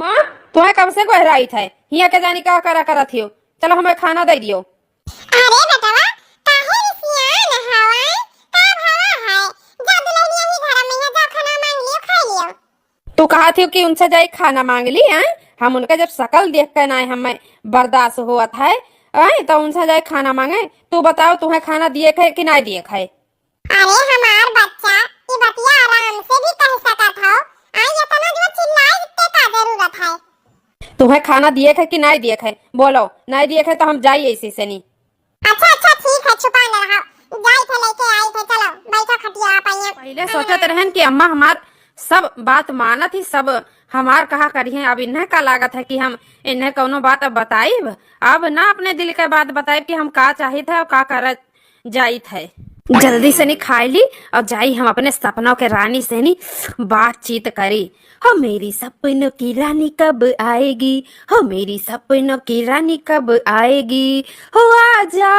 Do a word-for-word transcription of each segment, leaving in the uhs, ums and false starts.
माँ, तुहैं कब से गोहराइत है, हियाँ के जानी का करा करत हियो। चलो, हमें खाना दइ दियो। अरे बेटवा, काहे रिसियान हवा? का भवा है? जा दुलहिनिया ही घर में है, जा खाना माँग लियो, खाइ लियो। तू कहत हियो कि उनसे जाई खाना माँग ली, हैं? हम उनका जब सकल देख के नाहीं हमें बर्दाश्त होत है, हैं? तो उनसे जाई खाना माँगे। तू बताओ, तुहैं खाना दिए क है कि नाहीं दिए क है? अरे हमार बच्चा, ई बतिया आराम से भी कह सकत हो। आई एतना जो चिल्लाए के का जरूरत है? तुहैं खाना दिए क है कि नाहीं दिए क है? बोलो, नाहीं दिए क है तो हम जाई ऐसी से नहीं। अच्छा, अच्छा, ठीक है, छुपा न रहा। जाई थे लेके आई थे, चलो, बैठो खटिया आप, आइए। पहिले सोचत रहन कि अम्मा हमार सब बात मानत ही, सब हमार कहा करिहैं। अब इन्हें का लागत है कि हम इन्हें कौनो बात अब बताइब? अब ना अपने दिल के बात बताइब कि हम का चाहित है और का करत जाइत है। जल्दी से नी खाइ ली और जाई हम अपने सपनों के रानी से नी बातचीत करी। हो मेरी सपनों की रानी कब आएगी, हो मेरी सपनों की रानी कब आएगी, हो आजा,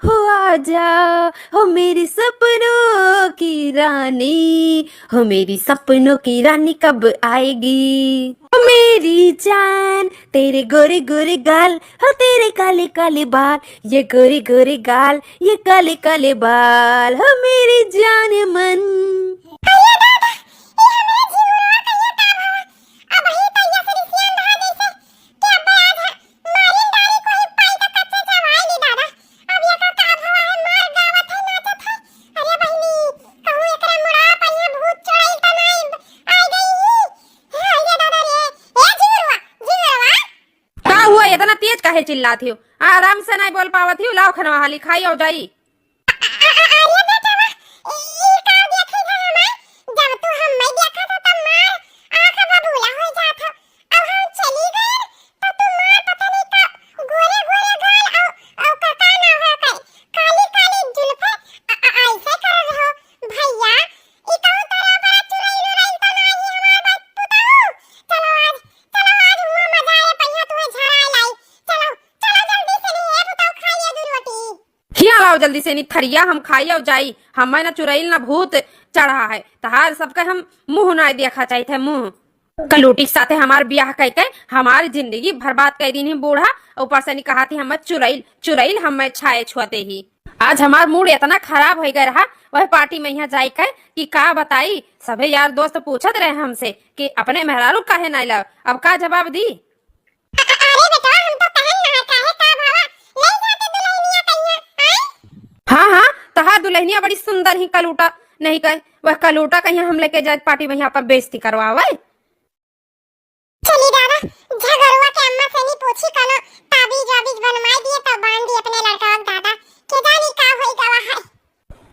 हो आजा, हो मेरी सपनों की रानी, हो मेरी सपनों की रानी कब आएगी। ओ मेरी जान, तेरे गोरे गोरे गाल, हो तेरे काले काले बाल, ये गोरे गोरे गाल, ये काले काले बाल, हो मेरी जान मन। अरे दादा, ई हमरा जीवनवा कहिया का भवा? अबही तैया से रिसियान रहा जैसे कि अब्बे आज ह-, मारिन डारी कोई पाई त कच्चे चबाई ली दादा। अब ये का का भवा है, मार गावत है, नाचत है। अरे बहिनी, कहूँ एकरा मुड़ा पर ये भूत चुड़ैल त नाई आ गई ही। हाँ, ये दादा रे, ए झिंगुरवा, झिंगुरवा। का हुआ, इतना तेज काहे चिल्लात हो? आराम से नाहीं बोल पावत हो, लाओ खनवा हाली खाई और जाई। अ-, अ-, अरे बेटवा, ई का देखत है हमार? जब तू हम्मे देखत हो तब मार आँख बबूला हो जात हो। अब हम चली गए तो तू मार पता नहीं का गोरे गोरे गाल और, और का, का नाम है ओकर? काली काली जुल्फे, अ-, अ-, ऐसे कर रहो। भैया, ई कहूँ तोरा बड़ा चुड़ैल उड़ैल तो नाही हमार बात पुताऊ। चलो आज, चलो आज हुआ मजा आए, पहिया तुम्हें झड़ाए लाई। चलो, चलो जल्दी से नहीं है पुताऊ, खा लिया दो रोटी। हिया लाओ जल्दी से नी थरिया, हम खाई और जाई। हमें ना चुड़ैल ना भूत चढ़ा है, तहार सबके हम मुँह ना देखा चाहिए थे, मुँह। कलूटी के साथे हमार बियाह कइके हमार जिंदगी बर्बाद कइ दीन ही बूढ़ा। ऊपर से नी कहा थी हमें चुड़ैल, चुड़ैल हमें छाए छुअते ही। आज हमार मूड इतना खराब होइ गए रहा, वह पार्टी में यहाँ जाइके कि का बताई, सभे यार दोस्त पूछत रहे हमसे कि अपने मेहरारू काहे नाई लाओ। अब का जवाब दी? अ-, अ-, अरे बेटवा, हम तो कहन ना है, काहे का भावा, ले जाते दुल्हनिया कहिया, आय? हाँ, हाँ, तहार दुल्हनिया बड़ी सुंदर ही, कलूटा नहीं कहे, वह कलूटा कहिया हम लेके जाए पार्टी में, यहाँ पर बेइज्जती करवावे। चली दादा, झगरुआ के अम्मा से नहीं पूछी, कनो ताबीज वाबीज बनवाई दिए, तब बांध दिए अपने लड़का के दादा, के जानी का होई गवा है।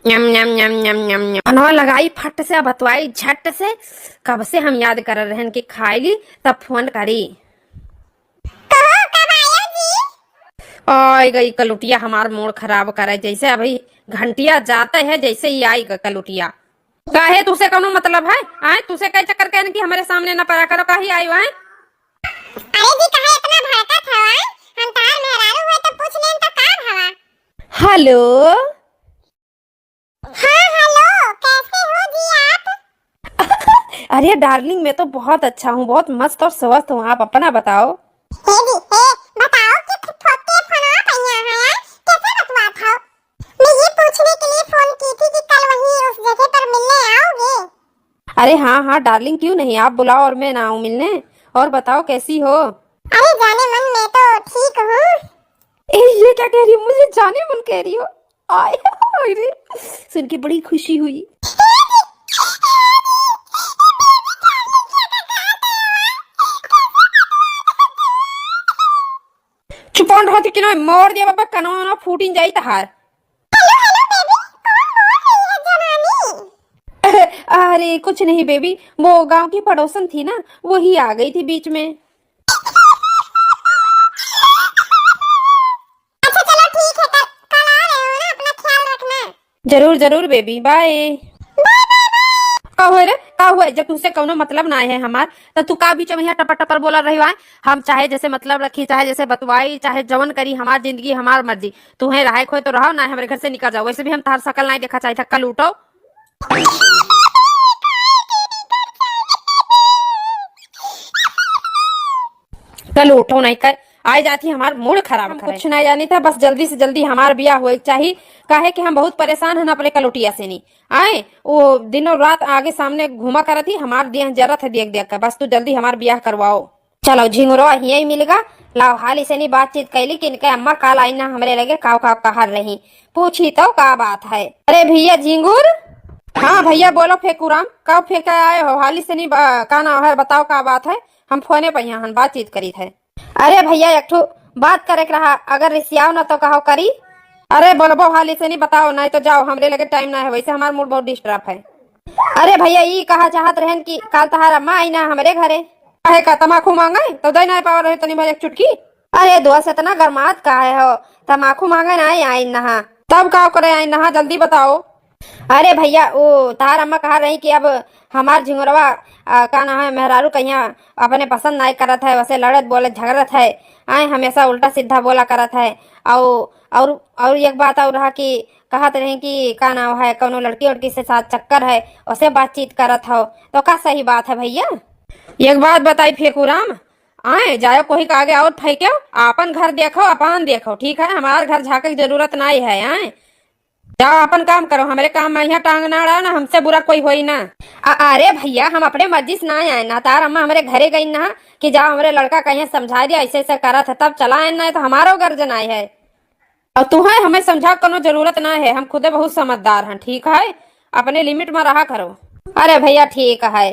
यम, यम, यम, यम, यम, यम। मनवा लगाई फट से, बतवाई झट से। कब से हम याद कर रहन कि खाई ली, तब फोन करी। कहो, कब आयो जी? आइ गई कलुटिया, हमार मूड खराब करे, जैसे अभी घंटिया जाते है, जैसे ही आई ग-, कलुटिया। काहे, तुसे कौनो मतलब है? आए, तुसे कई चक्कर कहन कि हमारे सामने ना परा करो, काहे आयो है? अरे जी, काहे इतना भड़कत हवा? हम तार मेहरारू हुए तो पूछ लेन तो का भवा? हेलो। हाँ, हेलो, कैसे हो जी आप? अरे डार्लिंग, मैं तो बहुत अच्छा हूँ, बहुत मस्त और स्वस्थ हूँ। आप अपना बताओ। हे जी, हे, बताओ कि फ-, फ-, के फोनवा कइया है, कैसे बतवात हो? मैं ये पूछने के लिए फोन की थी कि कल वहीं उस जगह पर मिलने आओगे? अरे हाँ, हाँ डार्लिंग, क्यों नहीं, आप बुलाओ और मैं ना आऊँ मिलने। और बताओ, कैसी हो? अरे जाने मन, मैं तो ठीक हूँ। ए, ये क्या कह रही हो? मुझे जाने मन कह रही हो? आय, हाय रे, सुन के बड़ी खुशी हुई। चुपान रहती कि ना, मार दिया बाबा, कनवा ना फूटिन जाई तहार। हेलो, हेलो बेबी, कौन बोल रही है जनानी? अरे कुछ नहीं बेबी, वो गांव की पड़ोसन थी ना, वही आ गई थी बीच में। अच्छा चलो ठीक है, कल, कल आ रहे हो ना, अपना ख्याल रखना। जरूर, जरूर baby, bye. Bye, bye, bye. का हुआ रे, का हुआ? जब तुमसे कौनो मतलब ना है हमार, तो तू का बीच में यहाँ टपर टपर बोला रही है? हम चाहे जैसे मतलब रखी, चाहे जैसे बतवाई, चाहे जवन करी, हमार जिंदगी, हमार मर्जी। तुम्हें रहे खोए तो रहो, ना हमारे घर से निकल जाओ। वैसे भी हम तार शकल नहीं देखा चाहिए था, कल उठो। चुप, बंद रह जा, अपना ख्याल रखना। कल उठो नहीं कर, आए जाती हमार मूड खराब हम करे। कुछ नहीं जानी था, बस जल्दी से जल्दी हमार बियाह होए के चाही, काहे कि हम बहुत परेशान हन अपने कलुटिया से नी। आए, वो दिनों रात आगे सामने घूमा करत ही, हमार देह जरत है देख देख के। बस तू जल्दी हमार बियाह करवाओ। चलो, झिंगुरवा हियई मिल गा। लाओ, हाली से नी बातचीत कैली कि इनके अम्मा काल आई ना हमरे लगे, काव काव कहर रही। पूछी तो का बात है? अरे भैया झिंगुर। हाँ भैया, बोलो फेकूराम, का फेंका आए हो? हाली से नी बा-, का नाम है, बताओ का बात है? हम फोने पर यहाँ हन, बातचीत करीत है। अरे भैया, एक ठो बात करे के रहा, अगर रिसियाओ ना तो कहो करी। अरे बोलबो हाली से नी, बताओ, नहीं तो जाओ, हमरे लगे टाइम ना है, वैसे हमार मूड बहुत डिस्टर्ब है। अरे भैया, ई कहा चाहत रहन कि काल तहार अम्मा आई ना हमरे घरे। काहे का तमाकू मांगे तो दे ना पाव रहे तनी भर एक चुटकी। अरे दोस्त, इतना गरमात काहे हो? तमाकू मांगे ना आई, आई नहा। तब का करे आई नहा, जल्दी बताओ। अरे भैया, वो तहार अम्मा कहा रही कि अब हमार झिंगुरवा, आ, का नाम है, मेहरारू कहिया अपने पसंद नाय करत है, वैसे लड़त बोलत झगड़त है, आए हमेशा उल्टा सीधा बोला करत है। और, और, और एक बात और रहा कि कहत रही कि का नाम है, कौनो लड़की उड़की से साथ चक्कर है, उसे बातचीत करत हो, तो का सही बात है भैया? एक बात बताई फेकूराम, आए जाओ कोई के आगे और फेंक्यो, आपन घर देखो, अपन देखो, ठीक है? हमार घर झांके के जरूरत नाय है, आए जाओ अपन काम करो, हमरे काम में यहाँ टांग ना अड़ाओ ना, हमसे बुरा कोई होई ना। अ-, अरे भैया, हम अपने मर्जी से ना आए ना, तार अम्मा हमरे घरे गई ना कि जाओ हमरे लड़का कहीं समझा दिया, ऐसे ऐसे करत है, तब चला आए ना, तो हमारो गर्ज नाय है। और तुम्हें हमें समझा कोनो जरूरत ना है, हम खुदे बहुत समझदार हैं, ठीक है? अपने लिमिट में रहा करो। अरे भैया ठीक है।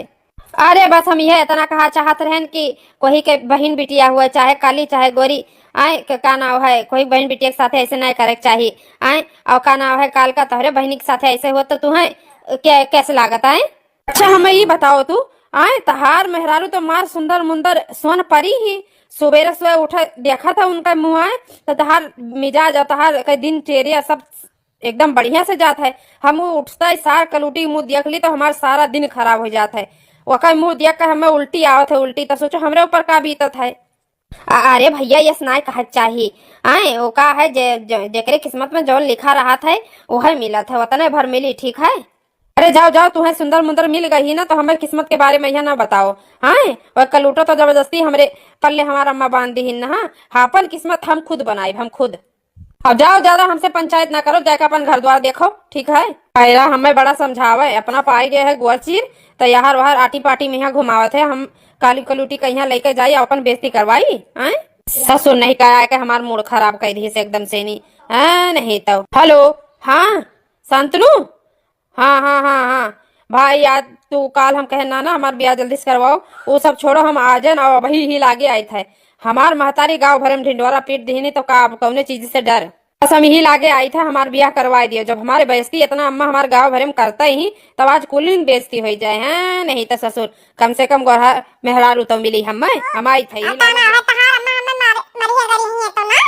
अरे बस हम यह इतना कहा चाहत रहन कि कोई के बहिन बिटिया हुआ, चाहे काली चाहे गोरी, आए के का नाव है, कोई बहिन बिटिया के साथे ऐसे नहीं करे के चाही। आए और का नाव है, काल का तोहरे बहिनी के साथे ऐसे हुआ तो तुम्हें के, कैसे लागत आए? अच्छा हमें ये बताओ तू, आए तहार मेहरारू तो मार सुंदर मुंदर सोन परी ही, सुबेरे सुबह उठा देखा था उनका मुँह आए तो तहार मिजाज और तहार के दिनचर्या सब एकदम बढ़िया से जात है। हम उ उठता ही सार कलूटी मुँह देख ली तो हमार सारा दिन खराब हो जात है। ओकर मुँह देख के हमें उल्टी आवत है, उल्टी तो सोचो हमरे ऊपर का बीतत है। अ-, अरे भैया, यस नाय कहे के चाही। आए, वो का है जे, जे, जेकरे किस्मत में जौन लिखा रहत है, वह मिलत है, उतने भर मिली, ठीक है? अरे जाओ, जाओ, तुम्हें सुंदर मुंदर मिल गई ना, तो हमें किस्मत के बारे में यह ना बताओ। आए, वह कलूटो तो जबरदस्ती हमरे पल्ले हमार अम्मा बांध दी ना। हाँ, अपन किस्मत हम खुद बनाइब, हम खुद। अब जाओ, ज्यादा हमसे पंचायत ना करो, जाके अपन घर द्वार देखो, ठीक है? कायरा हमें बड़ा समझावे, अपना पाई गए है ग्वार चीर, तो यार वार आटी पाटी में यहाँ घुमावत है। हम काली कलूटी के यहाँ लेके जाई, अपन बेइज्जती करवाई, हैं? ससुर नहीं कहा के हमार मूड खराब कर दी से एकदम से नी, हैं? नहीं तो। हेलो, हाँ, शांतनु, हाँ, हाँ, हाँ, हाँ। भाई, यार, तू काल हम कहे ना, ना, हमार ब्याह जल्दी से करवाओ। वो सब छोड़ो, हम आ जान और अभी ही लागे आइत है। हमार महतारी गाँव भरे में ढिंढोरा पीट दिहिनी, तो का अब कौने चीज से डर? बस हम यही लागे आइत है, हमार ब्याह करवाए दियो। जब हमारे बेइज्जती इतना अम्मा हमार गाँव भरे में करता ही, तब आज कुलीन बेइज्जती हो जाए हैं। नहीं तो ससुर, कम से कम गोरहा मेहरारू तो मिली हमें, हम आइत है। अब ना है तहार अम्मा हमें मार-, मरिया गरी ही है तो ना?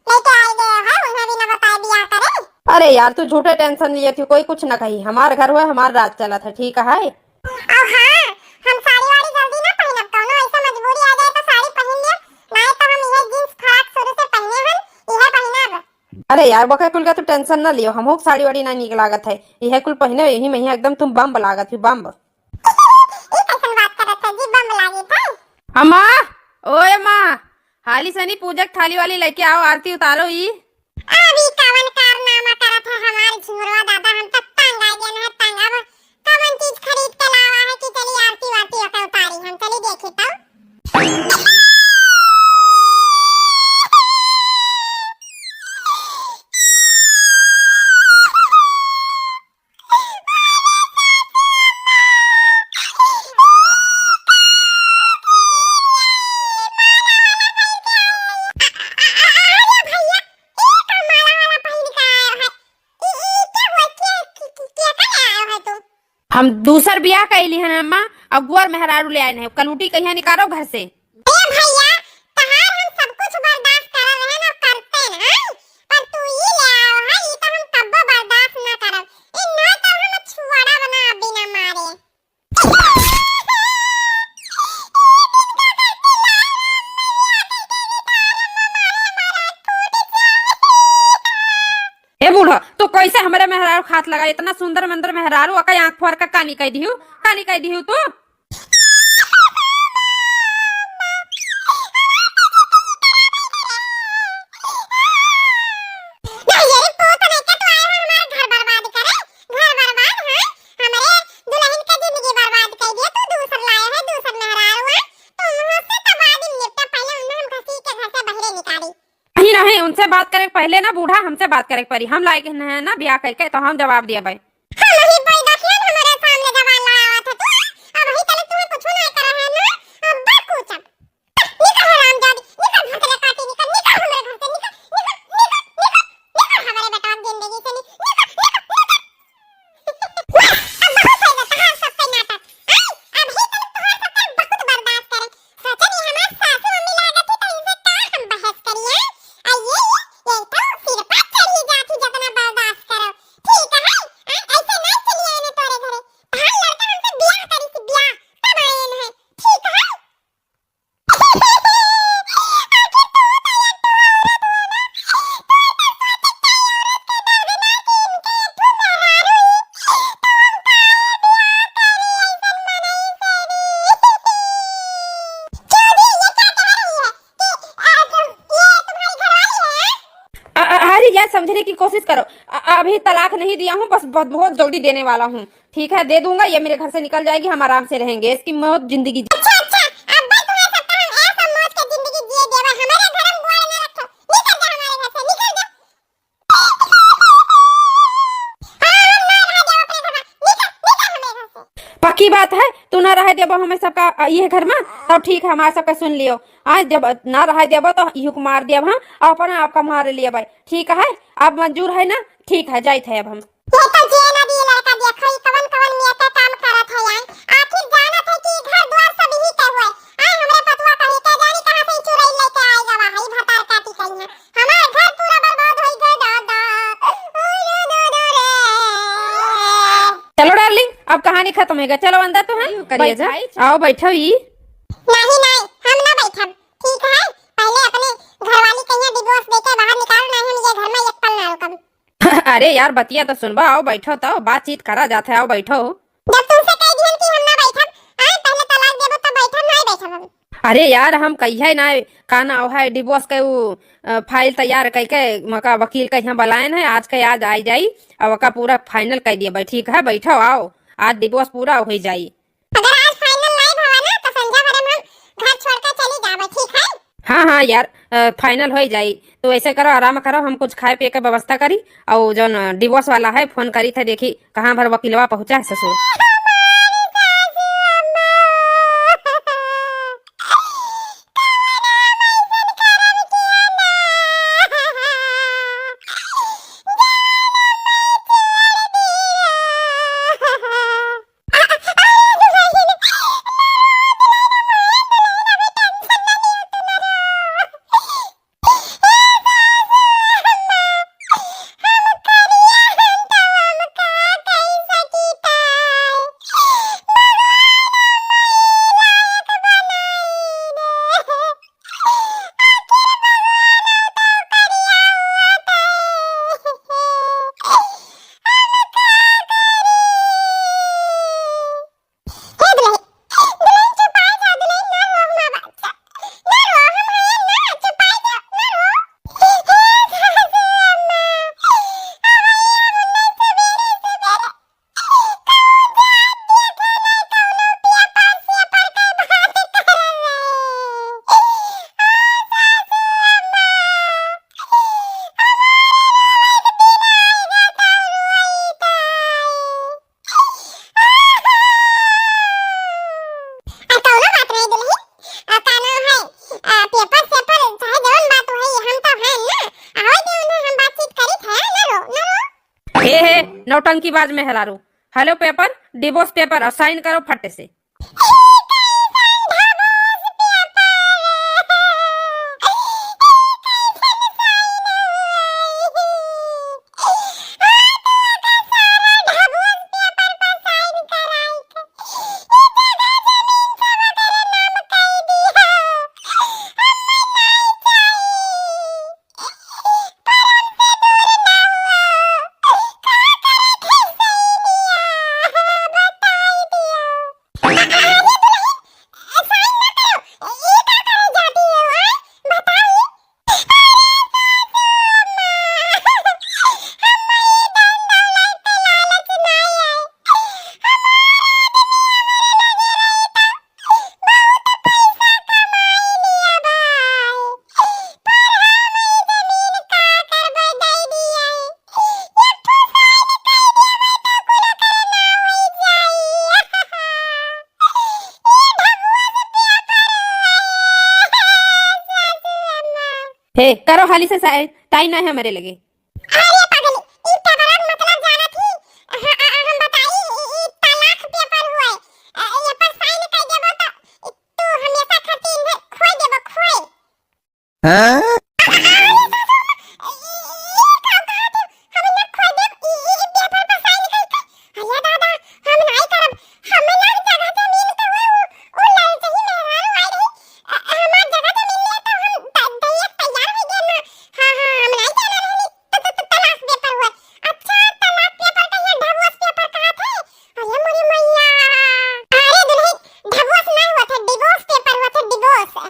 लेके आई गए है, उन्हें भी ना बताए दिया करे। अरे यार, तू झूठे टेंशन लिए थी, कोई कुछ ना कही। हमार घर हुआ, हमार राज चलत है, ठीक है? और हाँ, हम साड़ी वाड़ी जल्दी ना पहनब, कौनो ऐसा मजबूरी आ जाए तो साड़ी पहन लेब, नहीं तो हम यह जींस फ्रॉक शुरू से पहने हन, यह पहनब। अरे यार, बका कुल का तू टेंशन ना लियो, हमहू के साड़ी वाड़ी ना नीक लागत है, यह कुल पहने यही में एकदम तुम बम्ब लागत हो, बम्ब। ई कैसन बात करत है जी, बम लागी था? अम्मा, ओए अम्मा, हाली सनी पूजा के थाली वाली लेके आओ, आरती उतारो ई। अभी कवन कारनामा करत है हमार झिंगुरवा दादा, हम तो तंग आ गए हैं, तंग। अब कवन चीज खरीद के लावा है कि चली आरती वारती ओके उतारी, हम चली देखी तो। हम दूसर बियाह कैली हन अम्मा, और गुअर मेहरारू ले आए हैं, कलूटी कहिया निकालो घर से। ए भैया, तहार हम सब कुछ बर्दाश्त करत रहन और करते हैं, पर तू ई ले आयो है, ई तो हम कब्बो बर्दाश्त ना करब। ई ना तो हम छुआड़ा बना बिना मारे। ए बूढ़ा, तू कैसे हमरे मेहरारू खात लगा? इतना सुंदर मंदर मेहरारू, ओका आँख फोर का कानी कह दिहू, कानी कह दिहू तू? उनसे बात करे के पहिले ना बूढ़ा हमसे बात करे के परी। हम लायक है ना ब्याह करके, तो हम जवाब दिया भाई। हम ही कोई देखियन हमरे सामने जबान लड़ावत है तू। अब ही तले तुम्हें कुछ नहीं करे है ना। अब बस कुछ अब। निकल हरामजादी, निकल भोसले काटी, निकल, निकल हमरे घर से, निकल, निकल, निकल, निकल, निकल हमरे बेटा की जिंदगी से, नि-, निकल, निकल, निकल। अब बहुत है बे, तहार सबके नाटक। आई, अभी तक तोहार सबके बहुत बर्दाश्त करे। सोचनी हमार सासू मम्मी लागत ही तो इनसे का हम बहस करिए। आ ये, ये, ये तो सिर पर चढ़ी जाती जितना बर्दाश्त करो। ठीक है, आ, ऐसे नहीं चलिए इन्हें तोरे घरे। तहार लड़का हमसे ब्याह करी थी, ब्याह। तब आए हैं। ठीक है। अ- अ- अरे यार, समझने की कोशिश करो। अ- अभी तलाक नहीं दिया हूँ, बस बहुत, बहुत जल्दी देने वाला हूँ। ठीक है, दे दूंगा, ये मेरे घर से निकल जाएगी, हम आराम से रहेंगे, इसकी मौत जिंदगी। अच्छा, अच्छा, अब बस तुम्हें सबका हम ऐसा मौज के जिंदगी जिए देवा, हमारे घर में बुआ ना रखो, निकल जा हमारे घर से, निकल जा। हाँ, हम ना रह जाओ अपने घर में, निकल, निकल हमारे घर से। पक्की बात है, तू ना रह देबो हमें सबका, अ, ये घर में, तब ठीक है, हमारे सबका सुन लियो। आज जब ना रह देबो तो इहू को मार देब हम, और अपना आपका मार लेबै। ठीक है, अब मंजूर है ना? ठीक है, जाइत है अब हम। ये तो जे ना दिए लड़का, देखो ई कवन कवन मियाँ का काम करत है यार। आखिर जानत है कि घर द्वार सब ही के हुए। आए हमरे पतुआ कहीं के जानी कहाँ से ई चुड़ैल लेके आए गवा है, ई भतार काटी कहीं है। हमार घर पूरा बर्बाद होई गए दादा। ओ रे दादा रे। चलो डार्लिंग, अब कहानी खत्म होइगा। चलो अंदर तो है। करिए जा। बैठाई। आओ बैठो ई। नहीं, नहीं, हम ना बैठब। ठीक है, पहले अपने घरवाली कहिया डिवोर्स देके बाहर निकालो, नहीं हम ये घर में एक पल ना रुकब। अरे यार, बतिया तो सुनबा, आओ बैठो तो, बातचीत करा जात है, आओ बैठो। जब तुमसे कह दिहन कि हम ना बैठब, आए पहले तलाक देबो तब बैठब, नहीं बैठब हम। अरे यार, हम कहिए ना, का नाव है, डिवोर्स के उ, अ, फाइल तैयार कइके मका वकील के यहाँ बुलाएन है, आज के आज आई जाई, अब ओका पूरा फाइनल कर दिए भाई। ठीक है, बैठो, आओ, आज डिवोर्स पूरा हो जाई। अगर आज फाइनल नहीं भवा ना, तो संझा भरे में हम घर छोड़ के चली जाबे, ठीक है? हाँ, हाँ यार, अ, फाइनल हो जाई। तो ऐसे करो, आराम करो, हम कुछ खाए पिए के व्यवस्था करी, और जौन, अ, डिवोर्स वाला है, फोन करी थे, देखी कहाँ भर वकीलवा पहुँचा है ससुर। हे दुल्हन, दुल्हन चुपाई जा, दुल्हन ना रो हमार बच्चा। ना रो, हम हैं ना, चुपाई जा, ना रो। हे, हे सासू अम्मा, अबे हम नहीं सवेरे सवेरे कहूँ जात देखे नहीं कौनो पेपर सेपर के बात कर रहे। ओ सासू अम्मा, हमारे रोवे के दिन आएगा तो रोई ताई। आ, कौनो बात नहीं दुल्हन। आ, का नाम है? आ, पेपर सेपर चाहे जौन बात होई, हम तो हैं ना। आवे दे उन्हें, हम बातचीत करी थे, ना रो, ना रो। हे, हे, नौटंकी बाज में हरारू। हेलो पेपर, डिवोर्स पेपर, और साइन करो फट्टे से। हे, करो हाली से साइन, टाइम ना है हमरे लगे। अरे पगली, ई पेपरवा के मतलब जानत ही? हाँ, आ, आ, हम बताई, ई, ई तलाक पेपर हुआ है। आ, ये पर साइन कर देबो तो तू हमेशा खातिर इन्हें खोए देबो, खोए। हाँ? आ, आ, अरे सासू अम्मा, ई, ई, ई का कहत है? हम इन्हें खोए देब, ई, ई, ई पेपर पर साइन कर के। अरे दादा, हम नाई करब। हमें लग जगह जमीन के हुए, उ, उ ललचही मेहरारू आई रही। अ, हमार जगह जमीन लिए तो हम द-, दइया तैयार हो गए ना। हाँ, हाँ, हम नाई जाना रहनी। त, त, त, तलाक पेपर हुआ। अच्छा, तलाक पेपर का ये divorce paper कहा थे? अरे मोरी मैया। अरे दुल्हन, divorce ना हुआ था, divorce paper हुआ था, divorce। हाँ,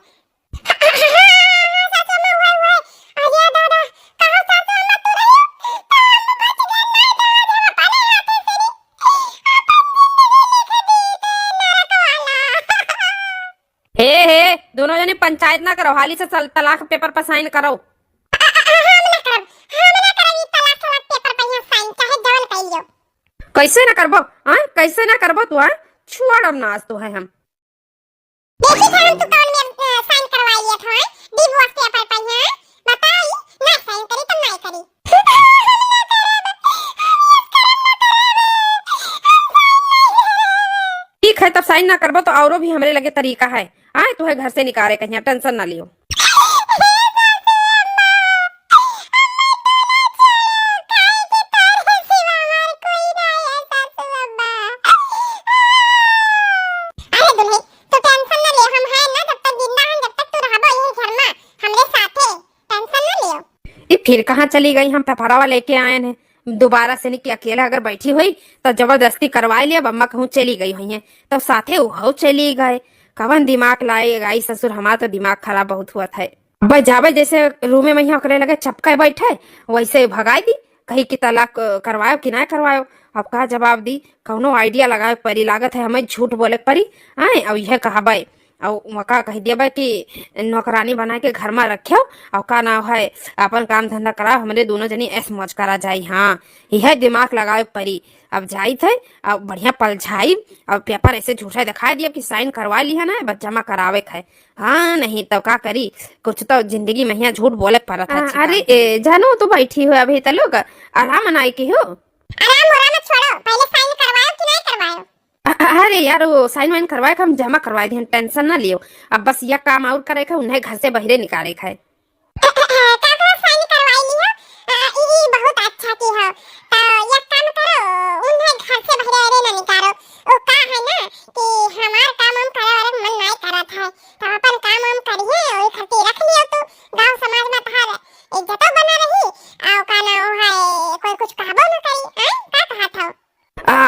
हाँ, हाँ, हाँ, सासू अम्मा, हुआ, हुआ। अरे दादा, कहाँ सासू अम्मा तू रही? तो हम बच गए, नहीं तो आज हम अपने हाथे से नहीं, अपन जिंदगी लिख दी थे नरक वाला। हे, हे, दोनों जने पंचायत ना करो, हाली से सल-, तलाक पेपर पर साइन करो। हम ना करब, हम ना करब ई तलाक, तलाक पेपर पर यहाँ साइन, चाहे जवन कइल जाओ। कैसे ना करबो, हाँ? कैसे ना करबो तू, हाँ? छोड़ब ना आज तो है हम। देखी था हम तू कौन में, अ, साइन करवाई लेत हो, हाँ? Divorce paper पर यहाँ, बताई, ना साइन करी तो ना करी। ठीक है, तब साइन ना करबो तो औरो भी हमरे लगे तरीका है। आए, तुहे घर से निकारे कहिया, टेंशन ना लियो। अरे दुल्हन, तू टेंशन ना ले, हम हैं ना, जब तक जिंदा हैं, जब तक तू रहबो यही घर में, हमरे साथे, टेंशन ना लियो। ई फिर कहाँ चली गई? हम पेपरवा लेके आए हैं, दोबारा से नहीं कि अकेला अगर बैठी हुई तो जबरदस्ती करवाए लिया, अम्मा कहूँ चली गई हुई हैं, तब साथे उहौ चली गए। कवन दिमाग लाए गई ससुर, हमार तो दिमाग खराब बहुत हुआ था। अब जाबे जैसे रूमे में यहाँ ओकरे लगे चपकाए बैठे, वैसे भगाई दी, कही कि तलाक, अ, करवायो कि ना करवायो। अब का जवाब दी, कौनो idea लगाए परी, लागत है हमें झूठ बोले परी। आए, अब यह कहबे, और वका कह देबे कि नौकरानी बना के घर में रख्यो, और का नाम है, अपन काम धंधा कराओ, हमरे दोनों जनी ऐश मौज करा जाई। हाँ, यह दिमाग लगावे परी। अब जाइत है, अब बढ़िया पलझाई, अब पेपर ऐसे झूठा दिखाई दिया कि साइन करवा लिया ना, बस जमा करावे के है। हाँ, नहीं तो का करी, कुछ तो जिंदगी में यहाँ झूठ बोले के पड़त है। हाँ, अच्छी अरे, काम। ए, जानू, तू बैठी हो अभी तलक, आराम मनाई की हो? आराम हो रहा, मत छोड़ो, पहले साइन करवायो कि नहीं करवायो? अ-, अ-, अरे यार, वो साइन वाइन करवाए के हम जमा करवाए दिहन, टेंशन ना लियो। अब बस यह काम और करे के, उन्हें घर से बहिरे निकाले के है। का करा साइन करवाई ली हो? अ, ई बहुत अच्छा की हो। तो एक काम करो, उन्हें घर से बहिरे अरे ना निकालो। वो का है ना कि हमार काम हम करे वाले मन नहीं करत है, तो अपन काम हम करिए, वही खातिर रख लियो तू। गाँव समाज में तहार इज्जतो बना रही, और का ना वो है, कोई कुछ कहबो ना करी। आय, का कहत हो?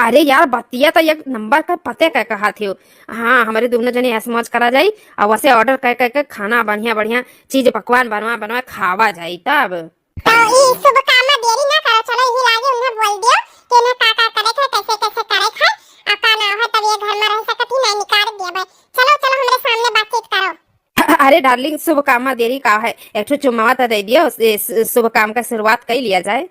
अरे यार, बतिया तो एक नंबर का पते का कहत हो। हाँ, हमरे दोनों जने ऐश मौज करा जाई, और वैसे order कर करके खाना बढ़िया बढ़िया चीज पकवान बनवा बनवा खावा जाई तब। तो ई शुभ काम में देरी ना करो, चलो यही लागे उन्हें बोल दियो कि उन्हें का का करे थे, कैसे कैसे करे थे, और का ना हो तब ये घर में रह सकत ही नहीं, निकाल दिया भाई। चलो चलो, हमरे सामने बातचीत करो। अरे darling, शुभ काम में देरी का है, एक ठो चुम्मा तो दे दियो, इस शुभ काम का शुरुआत कर लिया जाए।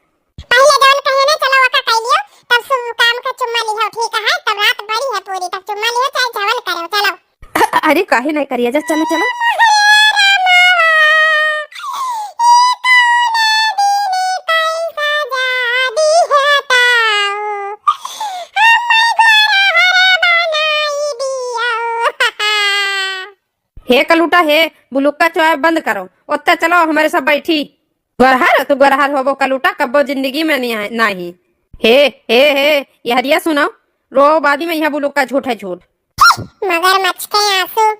पहले जवन कहे ना, चलो ओका कह लियो, तब शुभ काम का चुम्मा लिहो, ठीक है? तब रात बड़ी है पूरी, तब चुम्मा लिहो, चाहे जवन करो, चलो। अरे काहे नहीं करिया जा, चलो, चलो। हे कलूटा, हे बुलुक्का चुआए बंद करो, ओत्ते चलो हमरे सब बैठी। गोरहर, तू गोरहर होबो कलूटा, कब्बो जिंदगी में नहीं आए, नहीं। हे, हे, हे, यहरिया सुनो, रो बादी में यहाँ बुलुक्का झूठ है झूठ। मगरमच्छ के आंसू।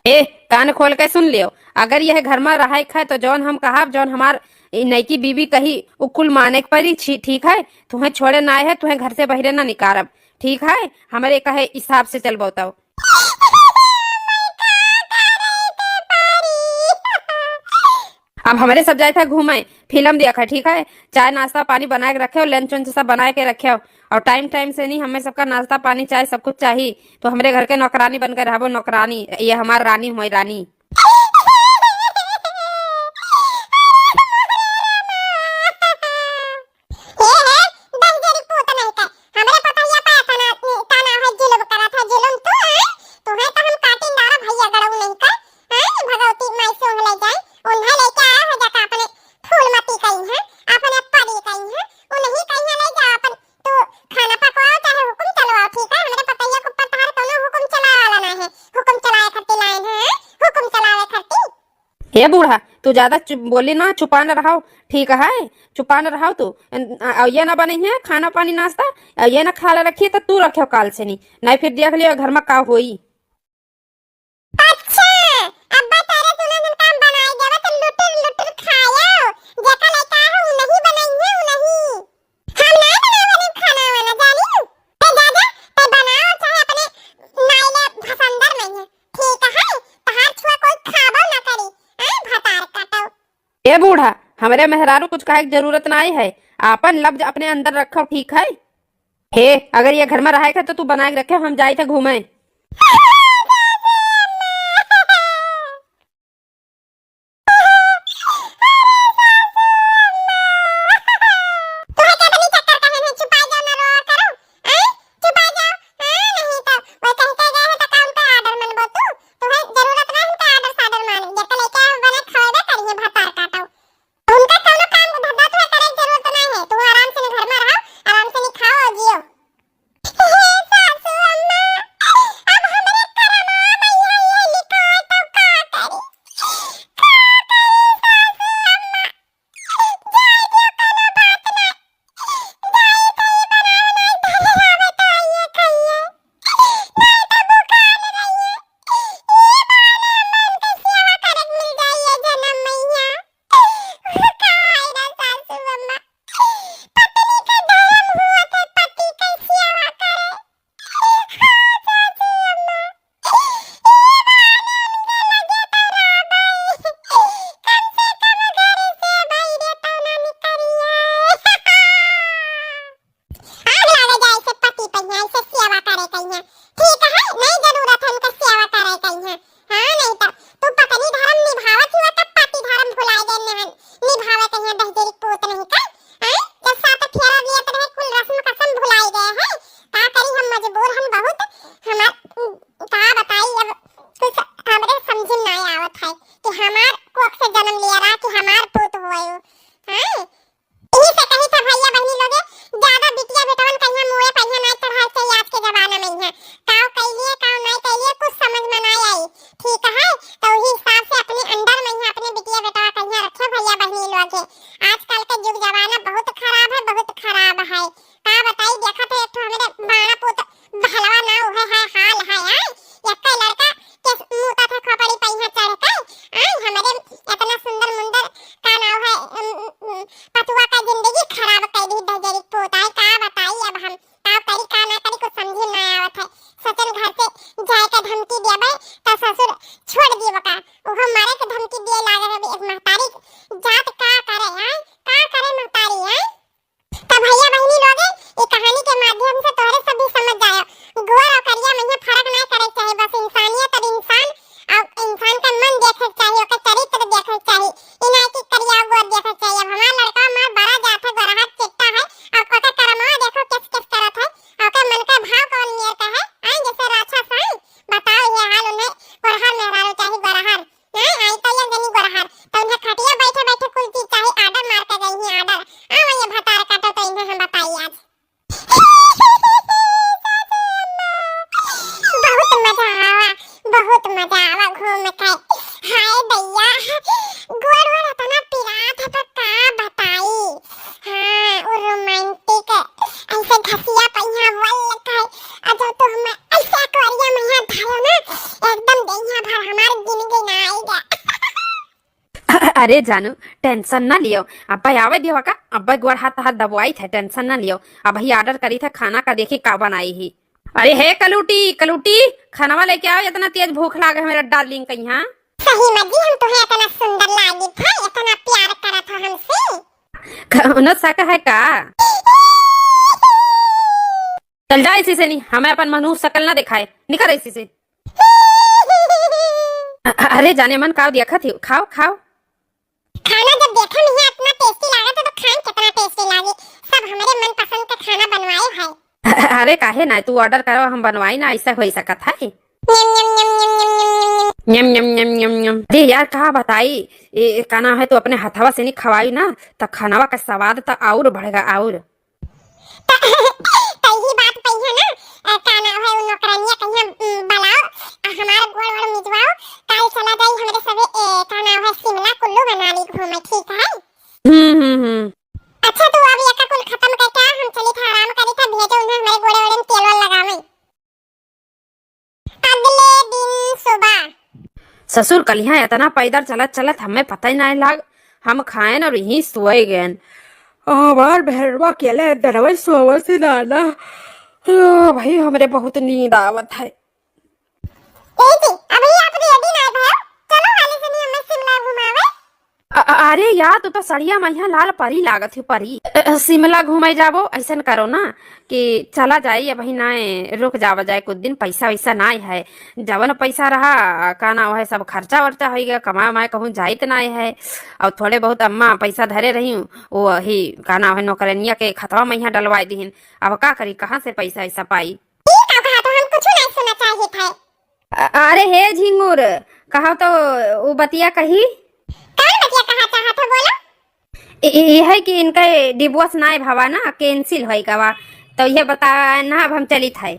ए, कान खोल के सुन लियो, अगर यह घर में रहे खाए तो जौन हम कहब, जौन हमार ई नईकी बीबी कही, उ कुल माने के परी, छी-, ठीक है? तुम्हें छोड़े ना आए है, तुम्हें घर से बहिरे ना निकारब, ठीक है? हमरे कहे हिसाब से चलबो तब। अब हमरे सब जाए थे घूमे, फिल्म देखे, ठीक है? चाय नाश्ता पानी बनाए के रखे हो, lunch वंच सब बनाए के रखे हो, और time time से नहीं, हमें सबका नाश्ता पानी चाय सब कुछ चाहिए। तो हमरे घर के नौकरानी बन के रहबो, नौकरानी, ये हमार रानी हुई, रानी। ए हे, दहिजरी पूत नहीं कर। हमरे पतोहिया पे तना, तना है जुलुम करत है, जुलुम तू, हैं? तू है तो हम काट हे बूढ़ा, तू ज्यादा चुप, बोली ना, चुपान रहो, ठीक है? चुपान रहो तू। अ, अ, ये ना बनइहैं खाना पानी नाश्ता, अ, ये ना खाला रखी तो तू रख्यो काल से नहीं, नहीं फिर देख लियो घर में का होई। अच्छा, अब्बा तारे दुनो जन काम बनाए देवा तो लुटुर लुटुर खायो, जेका लइका है उ नहीं बनइहैं, उ नहीं। हम ना बनावे खाना वाना, जानी? ते जा जा, ते बनाओ चाहे अपने नाइले भसंदर में है। ठीक है, तहार छुआ कोई खाबो ना करी। हैं, भतार काटो। ए बूढ़ा, हमरे मेहरारू कुछ कहे के जरूरत नाई है, आपन लफ्ज अपने अंदर रखो, ठीक है? हे, अगर ये घर में रहे के तो तू बनाए के रखे, हम जाई थे घूमे। तोहे केतनी चक्कर कहे में चुपाई जाओ ना रोआ करो, हैं? चुपाई जाओ, हाँ, नहीं तो वो कहीं कह गए हैं तो काम पे order मनबो तू, तोहे जरूरत ना है तो order साडर माने, जब लेके आओ बने खावे करिए भतार काटो। उनका कौनो काम धंधा तोहे करे के जरूरत ना है, तू आराम से घर में रहो, आराम से खाओ और जियो। हे सासू अम्मा, अब हमरे करमवा में ये, ये लिखा है तो का करी? का करी सासू अम्मा? जाए दियो, कोनो बात ना। दाई कहीं बनाओ नहीं, धरे आवे तो आइए खाइए। नहीं तो भुखान रहिए। ये बाले मन के सेवा करे के मिल जाइए जन्म मैया। का है ना सासू अम्मा? पत्नी के धर्म हुआ थे पति के सेवा करे। हाँ, सासू अम्मा। ई बाने उनके लगे तो रहबे। कम से कम घर से बाहरे तो ना निकलिए। आग लागे जाए से पति पहिया, ऐसे सेवा करे कहिया। ठीक है, नहीं जरूरत है उनके सेवा करे कहिया। हाँ, नहीं तो तू पत्नी धर्म निभावत हुआ तब पति धर्म भुलाए गए नहन। निभावे कहिया दहजरी पूत नहीं का। हैं? जब साथ फेरा लियत रहे, कुल रस्म कसम भुलाए गए हैं। का करी, हम मजबूर हन बहुत, हमार, का बताई, अब कुछ हमरे समझ में ना आवत है कि हमार कोख से जन्म लिया रहा कि हमार पूत होए। हैं? यही से कही था भैया बहनी लोगे, ज्यादा बिटिया बेटवन कहिया मुँहे पहिया ना चढ़ाए चाहिए आज के जमाना में। यहाँ काव कैलिए, काव नहीं कैलिए, कुछ समझ में ना आई। ठीक है, तो वही हिसाब से अपने अंदर में यहाँ अपने बिटिया बेटवा कहिया रखे भैया बहनी लोगे। आजकल के जुग जमाना बहुत खराब है, बहुत खराब है। का बताई, देखत है एक ठो हमरे बाणा पूत बहलवा ना, उहे है हाल है, आय। एक्के लड़का के मूता था खोपड़ी पे यहाँ चढ़ के, आय, हमरे इतना सुंदर मुंदर का नाव है, उम, उम, पतुआ का जिंदगी खराब कर दी दहजरी पूत, आय। का बताई अब हम, का करी, का ना करी, कुछ समझी ना आवत है। सचन घर से जाए के धमकी देबे, तो ससुर छोड़ दी बका, उहो मारे के धमकी दिए लागे है। एक महतारी जात का करे, आय, का करे महतारी, आय। त भैया बहिनी लोगे, ई कहानी के माध्यम से तोहरे सब भी समझ जायो, गोर और करिया में फर्क नहीं करे के चाही, बस इंसानियत और इंसान और इंसान का मन देखे के चाही, ओकर चरित्र देखे के चाही। ई नहीं कि करिया गोर देखे के चाही। अब हमार लड़का हमार बड़ा जात है, गोरहर चिट्टा है, और ओकर करमवा देखो किस किस करत है, और ओकर मन का भाव कौन मेर का है, आए जैसे राक्षस है। बताओ ये हाल उन्हें गोरहर मेहरारू चाही, गोरहर। हैं, आई तो ये जनी गोरहर, तो उन्हें खटिया बैठे बैठे कुल चीज चाही, order मार के गई ही order। आ, ये भतार काटो तो इन्हें हम बताई आज। बहुत मजा आवा, बहुत मजा आवा घूम के। हाय दैया, गोड़ वोड़ इतना पिरात है तो का बताई। हाँ, वो romantic ऐसे घसिया पहिया वल का, आ जब तो हम ऐसे अकवरिया में यहाँ धरो ना, एकदम देहिया भर हमार गिन गिन आएगा। अरे जानू, tension ना लियो, अब्बा आवे दियो का, अब्बा गोड़ हाथ हाथ दबवाई थे, tension ना लियो। अबही order करी थे खाना का, देखी का बनाई ही। अरे हे कलूटी, कलूटी, खानवा लेके आओ, इतना तेज भूख लागे है मेरा darling कहीं। सही में जी, हम तुम्हें इतना सुंदर लागी थे, इतना प्यार करत हो हमसे। कौनो शक है का? चल जा इसी से, नहीं हमें अपन मनहूस शकल ना दिखाए, निकल इसी से। अ-, अरे जाने मन, काव देखत ही, खाओ खाओ। खाना जब देखा नहीं है इतना tasty लागत है तो खाएं कितना tasty लागे। सब हमारे मनपसंद का खाना बनवाए है। अरे काहे ना, तू order करो, हम बनवाई ना, ऐसा हो सकत है। न्यम, न्यम, न्यम, न्यम, न्यम, न्यम, न्यम। न्यम, न्यम, न्यम, न्यम, न्यम। अरे यार, का बताई, ए, ए, का नाम है, तू अपने हथवा से नहीं खवाई ना, तो खानवा का स्वाद तो और बढ़ेगा, और। त-, त यही बात पे है ना, ए, का नाम है, वो नौकरानिया कहिया, उम, बुलाओ, आ, हमारा गोड़ वोड़ मिजवाओ, काल चला जाई हमरे सबे, ए, का नाम है, ससुर कलिहाँ एतना पैदल चलत चलत हमें पता ही नाहीं लाग। हम खाएन और यहीं सोए गएन। हमार भेड़वा अकेले दरवे सोवत ही नाना। ओ भाई, हमरे बहुत नींद आवत है। ए जी, अभी आप ready नाहीं भएउ? चलो हाली से नहीं हमें शिमला घुमावे। अ-, अ-, अरे यार, तू तो सड़िया मइहाँ लाल परी लागत ही, परी। अ, अ, शिमला घूमे जाबो, अइसन करो ना कि चला जाई, अबहीं नाहीं, रुक जावा जाए कुछ दिन, पैसा वैसा नाहीं है। जवन पैसा रहा, का नाम है, सब खर्चा वर्चा होइ गया, कमाए उमाए कहूँ जाइत नाहीं है। और थोड़े बहुत अम्मा पैसा धरे रही, वही, का नाम है, नौकरनिया के खतवा मइहाँ डलवाए दिहिन। अब का करी, कहाँ से पैसा वैसा पाई? ई का कहा तो हम कुछ नहीं सुना चाहित है। अ-, अरे हे झिंगुर, कहा तो उ बतिया कही। कौन बतिया कहा चाहत हो, बोलो? इ-, इ-, ये है कि इनका divorce नाहीं भवा ना, cancel होई गवा, तो ये बता ना, अब हम चलित है। ई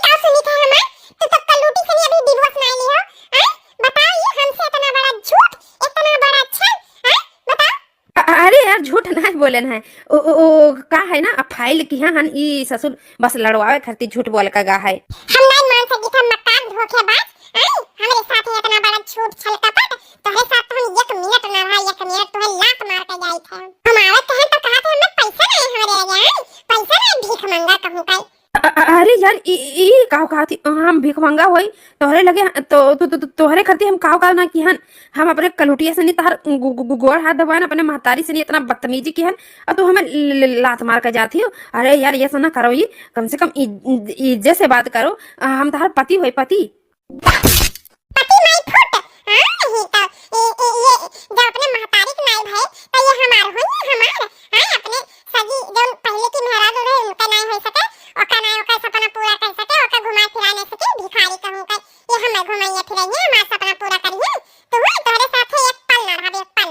का सुनित है हमार? तू तो कलूटी से नहीं अभी divorce नाहीं ली हो, हैं? बताओ, ये हमसे इतना बड़ा झूठ, इतना बड़ा छल, हैं? बताओ। अ-, अरे यार, झूठ नाहीं बोलेन है। ओ, ओ, ओ, का है ना, अब file किहा हन, ई ससुर बस लड़वावे खातिर झूठ बोल के गा है। हम नाहीं मान सकित हम मक्कार धोखेबाज, आई, हमरे साथ ही इतना बड़ा झूठ छल कपट, तोहरे साथ तो हम एक मिनट ना रहा, एक मिनट तोहे लात मार के जाइत है। हम आवत कहे तो कहा थे हमें पैसा नाहीं हमरे लगे, आई, पैसा नाहीं भीख मंगा कहूँ का। अ-, अ-, अरे यार, ई, ई, ई का कहा थी, हम भीख मंगा होई, तोहरे लगे, तो, तो, तो, तो, तोहरे खातिर हम काव काव ना किहन, हम अपने कलुटिया से नहीं तोहर गो-, गो-, गो-, गोड़ हाथ दबाएन, अपने महतारी से नहीं इतना बदतमीजी किहन, और तू हमें ल-, ल-, लात मार के जाती हो। अरे यार, ये सब ना करो, ये कम से कम इ-, इ-, इज्जत से बात करो, अ, हम तोहर पति होई, पति। पति माई फुट, हाँ, नहीं तो, ये, ये, ये, जब अपने महतारी के नाई भाई, तो ये हमार होई, ये हमार, हाँ, अपने सगी जौन पहिले की मेहरारू रहे, उनका नाई हो सके, ओका नाई ओकर सपना पूरा कर सके, ओका घुमाए फिराए नहीं सके, भिखारी कहूँ का, ये हमें घुमाइए फिराइए, हमार सपना पूरा करिए। तो हुई तोहरे साथे एक पल ना रहब, एक पल।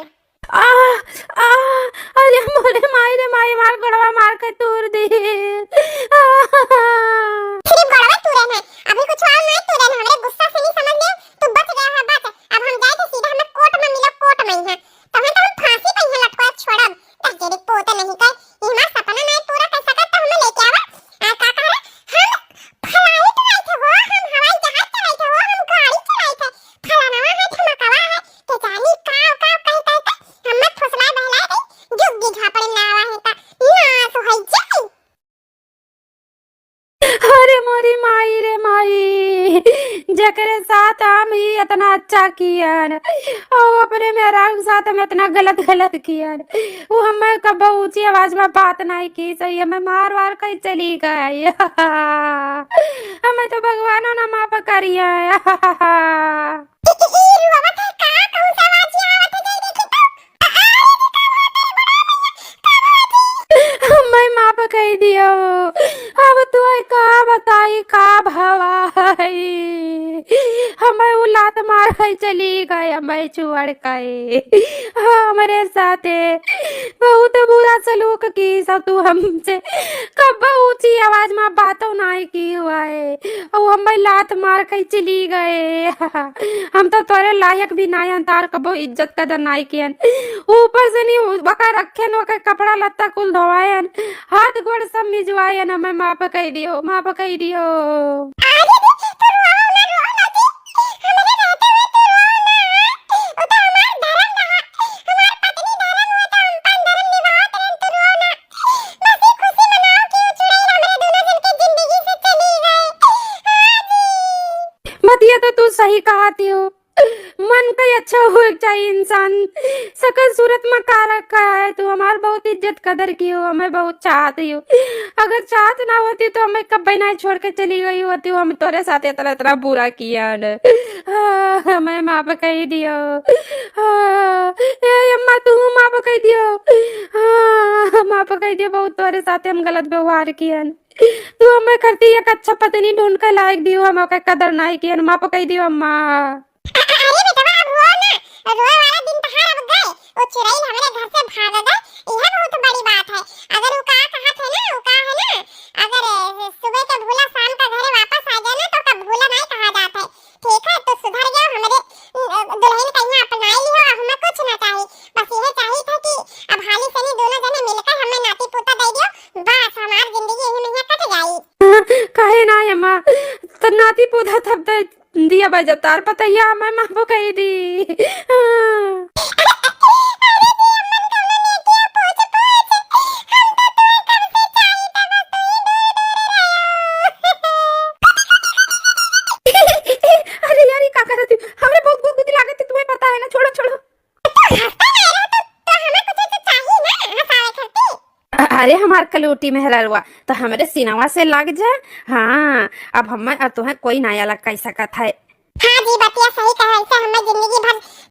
आ, आ, अरे मोरे माई रे माई, हमार गोड़वा मार के तूर दी। आ, सिर्फ गोड़वा तूरे हैं, अभी कुछ और नहीं तूरे हैं, हमरे गुस्सा से नहीं समझ ले, तू बच गया है, बच। अब हम जाए तो सीधा हमें कोर्ट में मिलो, कोर्ट में ही है। तोहे तो हम फांसी पे इहाँ लटकाए छोड़ब। तहजेरी पोते नहीं कर, ई हमार सपना नहीं पूरा कर सकत तो हमें लेके आवा। आ का कह रहे? हम flight उड़ाई थे हो, हम हवाई जहाज चलाई थे हो, हम गाड़ी चलाई थे। फलाना है, धमकवा है, के जानी का, का कह, कह, कह, हमें फुसलाए बहलाए दे, जुग्गी झापड़े लावा है ता, नास होई जाई। अरे मोरी माई रे माई, जेकरे साथ हम ही इतना अच्छा कियन, और अपने मेहरारू के साथ हम इतना गलत, गलत कियन, वो हमें कबो ऊंची आवाज में बात नहीं की, सही हमें मार वार कहीं चली गई। हमें तो भगवानो ना माफ करिए। ई, ई रोवत है का? कौन सा आवाज आवत है? जाई देखी तो। अरे जी, का बात है, बड़ा भैया, का बात है? हमें माफ कह दियो। अब तू का बताई, का भवा है? हमें उ लात मार के चली गए, हमें छोड़ के। हमरे साथे बहुत बुरा सलूक की सब तू हमसे। कब ऊंची आवाज में बातों नाई की हुआ है। और हमें लात मार के चली गए। हम तो तोरे लायक भी नाई हन, तार कबो इज्जत कदर नाई कियन। ऊपर से नहीं, ओकर रखेन, ओकर कपड़ा लत्ता कुल धोवायन, हाथ गोड़ सब मिजवायन, हमें माफ कह दियो, माफ कह दियो। अरे जी, तू रोओ ना, रोओ ना जी। हमरे रहते हुए तू रोओ ना। वो तो हमार धर्म रहा, हमार पत्नी धर्म हुए तो हम अपन धर्म निभावत रहन, तू रोओ ना। बस ये खुशी मनाओ कि वो चुड़ैल हमरे दोनों जन के जिंदगी से चली गए। हाँ जी। बतिया तो तू सही कहती हो, मन का अच्छा होए के चाहिए इंसान। सकल सूरत में का रखा है, तू हमार बहुत इज्जत कदर की हो, हमें बहुत चाहती हो। अगर चाहत ना होती तो हमें कब ना छोड़ के चली गई होती, हम तोरे साथ इतना, इतना बुरा किया न। हाँ, हमें माफ कह दियो। हाँ, ए अम्मा, तू माफ कह दियो। हाँ, माफ कह दियो, बहुत तोरे साथ हम गलत व्यवहार किया न। तू हमें करती एक अच्छा पत्नी ढूंढ के लायक दियो, हम ओकर कदर नाई कियन, माफ कह दियो अम्मा। अरे बेटवा, अब रो ना, रोए वाला दिन तहार अब गए। वो चुड़ैल हमरे घर से भाग गए, यह बहुत बड़ी बात है। अगर वो का कहत है ना, वो का है ना, अगर, अ, सुबह के भूला शाम का घरे वापस आ जाए ना, तो ओका भूला नहीं कहा जात है। ठीक है, तो सुधर जाओ, हमरे, अ, दुल्हन का यहाँ अपनाई लिहो, अब हमें कुछ ना चाहिए। बस यह चाहिए था कि अब हाली से नहीं दोनों जने मिलकर हमें नाती पोता दे दियो, बस हमार जिंदगी यही में कट जाई। कहे ना अम्मा, तो नाती पोता तब दे दिया बा जब तार पतैया, मैं माफो कही दी। हाँ। अरे यार, ये का करत है? हमरे बहुत गुदगुदी लागत है, तुम्हें पता है ना। छोड़ो, छोड़ो। अ-, अरे हमार कलूटी मेहररुआ, तो हमरे सीनवा से लग जा। हाँ, अब हमें और तुहें कोई ना अलग कह सकत है। हाँ जी, बतिया सही कहा, ऐसे हमें जिंदगी भर